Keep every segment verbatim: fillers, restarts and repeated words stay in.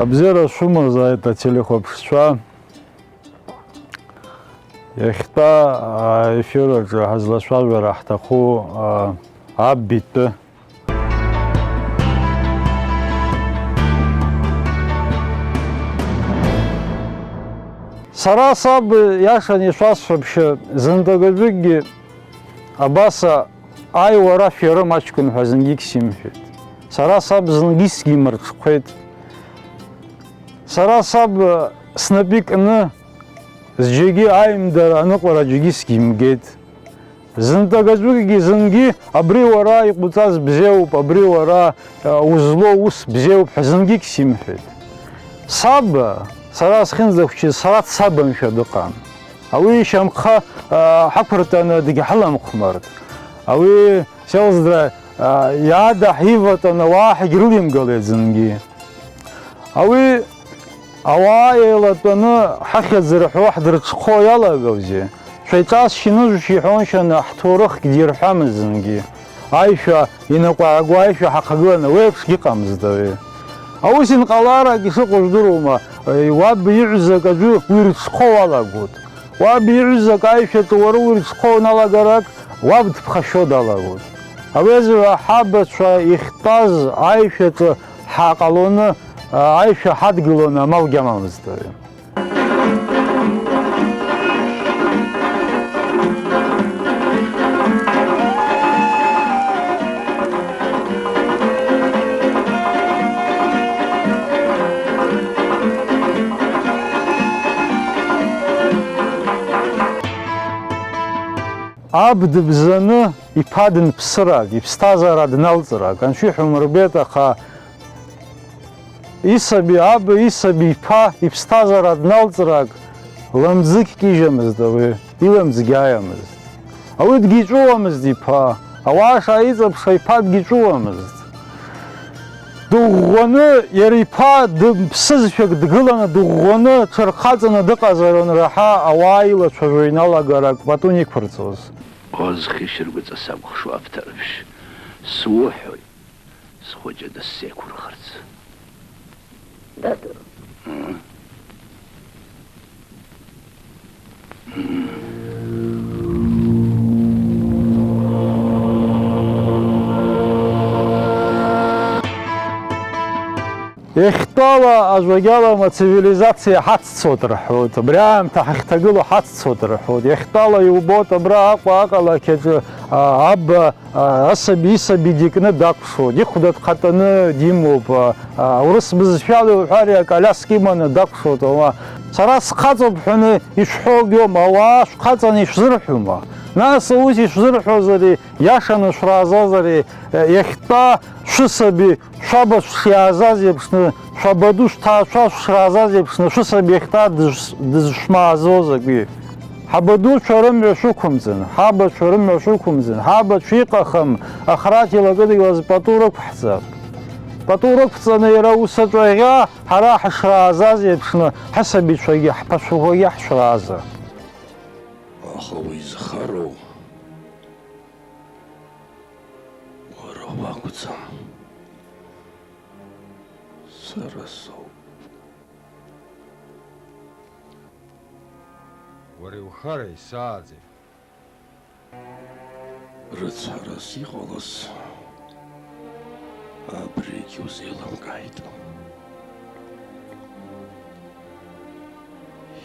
Абзиара шәымазааит, ателехәаԥшцәа. Иахьтәа аефир аҿы ҳазлацәажәара ҳҭаху, а, аб итәы. Сара саб, иашан ишәасҳәаԥшьа, зынтәагаӡәыкгьы абас, ааи, уара шәирым аҷкәын ҳәа зынгьы егьсимҳәеит. Сара саб зынгьы сгьимырҽхәеит. Сара саб снапы икны зџьагьы аимдара аныҟәара џьагьы сгьимгеит. Зынтәагаӡәыкгьы зынгьы абри уара иҟуҵаз бзиоуп, абри уара, а, узлоу ус бзиоуп ҳәа зынгьы егьсимҳәеит. Саб, сара схьынӡахәҷыз, сара дсабымшәа дыҟам. Ауи ишьамхы, а, ҳақәыртәаны дагьҳаламхәмарт. Ауи, сеилздрааи, а, иаада ҳиватәаны ауаа ҳагьрылимгалеит зынгьы. Ауи ауаа еилатәаны ҳахьӡ рҳәо ҳдырҽхәо иалагаузи? Шәеиҿасшьаны шәиҳәоншьаны ҳҭоурыхгьы дирҳәамызт зынгьы. Аишәа инаҟәааго аишәа ҳахагыланы уеиԥшгьы ыҟамызт ауаҩы. Аус инҟьаларак ишыҟоу жәдыруама, уаб иҩызак аӡәы уи рҽхәо уалагоит. Уаб иҩызак аишәаҿы уара уи рҽхәо уналагарак, уаб дыԥхашьо далагоит. Ауи азыҳәа ҳабацәа иахьтәаз аишәаҿы ҳаҟалоны, аишәа ҳадгылон амалгьы амамызт. Аб дыбзаны иԥа дынԥсырак, иԥсҭазаара дналҵырак, анцәа иҳәа умырбеит, аха исаби, аб исаби иԥа иԥсҭазаара дналҵырак, лымӡык кьыжьамызт ауаҩы, илымӡгьы ааиамызт. Ауаҩы дгьиҵәыуамызт иԥа, ауаа шааиҵаԥша иԥа дгьиҵәыуамызт. Дыӷәӷәаны, иара иԥа дыԥсызшәак дгыланы дыӷәӷәаны, дҽырхаҵаны дыҟазаарын раҳа ауаа илацәажәо иналагарак пату иқәырҵоз. Озхьышь ргәаҵа сакәыхшоу аԥҭарԥшь, суҳәоит, схәыҷы дысзеиқәырхарц. Даду. Ыы? Иахьтәала ажәакала ацивилизациа ҳаццоит рҳәоит, абри аамҭа ҳахьҭагылоу ҳаццоит рҳәоит. Иахьтәала иубоит, абра Аҟәа ақалақь аҿы, а, аб, а, асаби исаби дикны дакәшоит, ихәда дхатәаны димоуп, а, а, урыс бызшәала иуҳәар, акалиаска иманы дакәшоит, ауаа. Сара схаҵоуп ҳәаны ишәҳәогьы аума, ауаа шәхаҵаны ишәзырҳәома? Нас ус ишәзырҳәозари, иашаны шәраазазари, иахьтәа шәысаби шәабацәа шиаазаз еиԥшны, шәабаду шәҭаацәа шәшраазаз еиԥшны, шәысаби иахьтәа дыш-, дызшәмаазо закәи? Ҳабаду шәара мҩа шәықәымҵын, ҳабацәа рымҩа шәықәымҵын, ҳабацәа иҟахым ахраҭ илакыдгылаз пату рықәҳҵап. Пату рықәҵаны иара ус аҿаӷьа, ҳара ҳашраазаз еиԥшны, ҳасабицәагьы ҳԥацәақәагьы ҳшраазар. Аха уи зхароу уара уакәӡам. Сара соуп. Уара иухарои, сааӡаҩ? Рыцҳарас иҟалаз абригь узеилымкааит.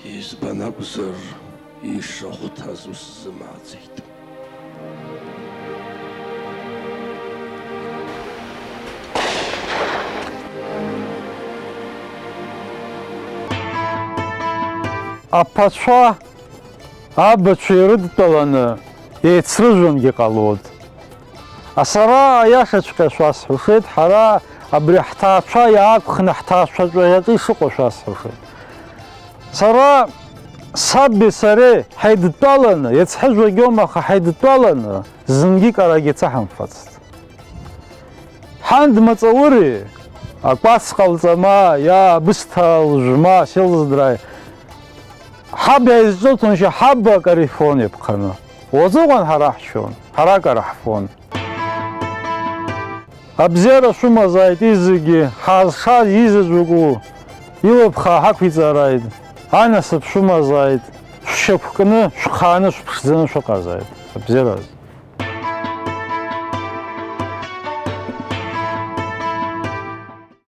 Избан акәзар, ишахәҭаз усзымааӡеит. Аԥацәа абацәа ирыдтәаланы еицрыжәуангьы ҟалоит. Сара аиашаҵәҟьа шәасҳәашеит, ҳара абри ҳҭаацәа иаақәхны ҳҭаацәа ҿаҳәаҿы ишыҟоу шәасҳәашеит. Сара саби сареи ҳаидтәаланы, иацҳыжәлагьы аума, аха ҳаидтәаланы зынгьы карагьы цаҳамфацт. Ҳан дмаҵури, акәац ҟалҵама, иа абысҭа лжәма, сеилздрааи. Ҳаб иааизҿылҭуаншьа ҳаб акарифон иаԥханы. Уаҵәыҟан ҳара ҳшәон, ҳара акара ҳфон. Абзиара шәымазааит изегьы, ҳазшаз изаҵәыку, Илаԥха ҳақәиҵарааит, анасыԥ шәымазааит, шәшьақәкны, шәхааны, шәыԥшӡаны шәыҟазааит. Абзиараз.